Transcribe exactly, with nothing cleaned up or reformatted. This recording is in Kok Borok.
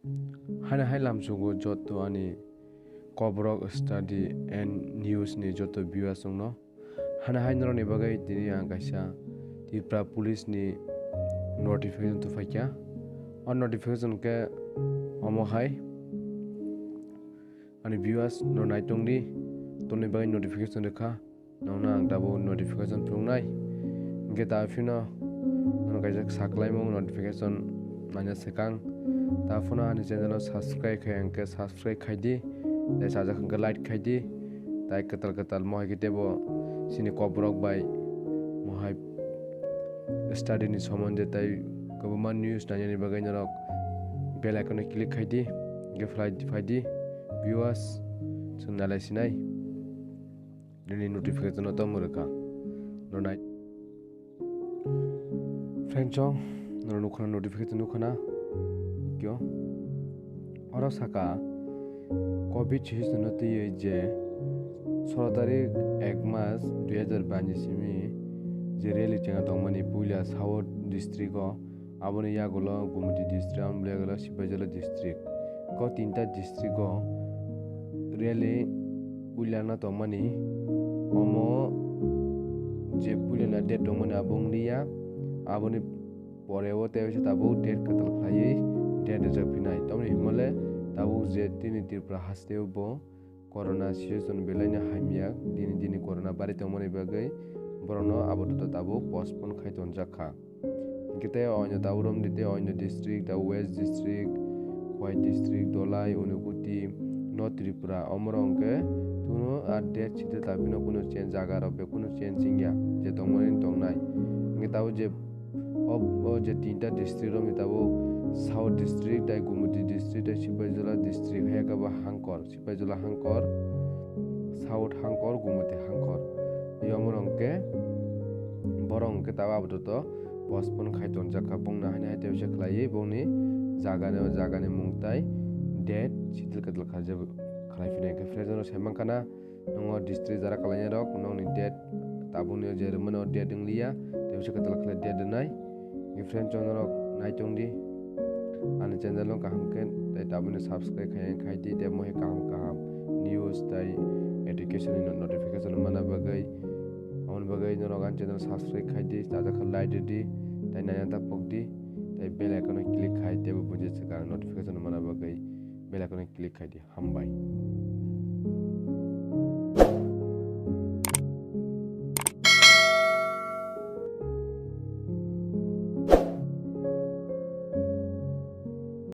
Haino hai lamsugo joto ani kobrok study and news ni joto viewers rokno. Haino hai norokni bagwi tini ang kaisa Tripura Police ni notification tubuphaikha. O notification khe omo hai, ani viewers no naitongdi, tongni bagwi notification rwkha. Nokno ang tabuk notification phunuknai. Hinkhe ta phino nono kaisa saklaimung notification naina swkang. Ta phano ani channel o subscribe khai hinkhe subscribe khaidi. Tai sajak hinkhe like khaidi. Tai kwtal kwtal mohai khe tebo chini kobrok bai mohai study ni somonde tai kwbangma news nainani bagwi norok bell icon o click khaidi. Hinkhe phlai phaidi viewers, chwng nalai sinai. Nini notification o tamo rwkha. Nornai. Friend chong, norok nukhana notification nukhana. Kyo. Oro saka covid situation no twiwi je soro tarik ek mas dui hajar baish ni simi je rally chengna tongmani puila South district o, aboni yagulo Gumoti district, aboni yagulo Sipaijala district. Ko tinta district o rally puilana tongmani, omo je puilana date tongmani abo wngliya, aboni pore o tei waisa tabuk date kwtal khlaiwi date rijak phinai. Tamoni hwnmale tabuk je tini Tripura haste o bo corona situation belaino hamya, dini dini corona bari tongmani bagwi borokno apatot tabuk postpone khai tonjak kha. Hinkhe tei oino tabuk romdi tei oino district, tabuk West district, Khowai district, Dholai, Unakoti, North Tripura, omorok hinkhe tuno a date site tabukno kunu change jaga rok bai kunu change wngya, je tongmani tongnai. Hinkhe tabuk je o, o je tinta district romni tabuk South district, tei Gumoti district, tei Sipaijala district, hai khe bo Hangkor, Sipaijala Hangkor, South Hangkor, Gumoti Hangkor. Yomorok hinkhe borok hinkhe tabuk apatot postpone khai tonjak kha, bongni haino hai tei waisa khlaiwi bongni jagani, jagani mung tei date sitil katal khaijak, khlai phino hinkhe friend rok sai mankha na, nongo district jara kalainai rok nokni date tabukni je rwmani o date wngliya, tei waisa katal khlai date rwnai. Hinkhe friend chong norok naitongdi, ani channel no kaham khe tei tabukni subscribe khai khaidi, tei mohai kaham kaham news tei education ni notification mana bagwi. Aboni bagwi norok ani channel subscribe khaidi, chajak khe like rwdi, tei naina ta pokdi, tei bell icon o click khai teibo buji swkang notification mana bagwi bell icon o click khaidi. Hambai.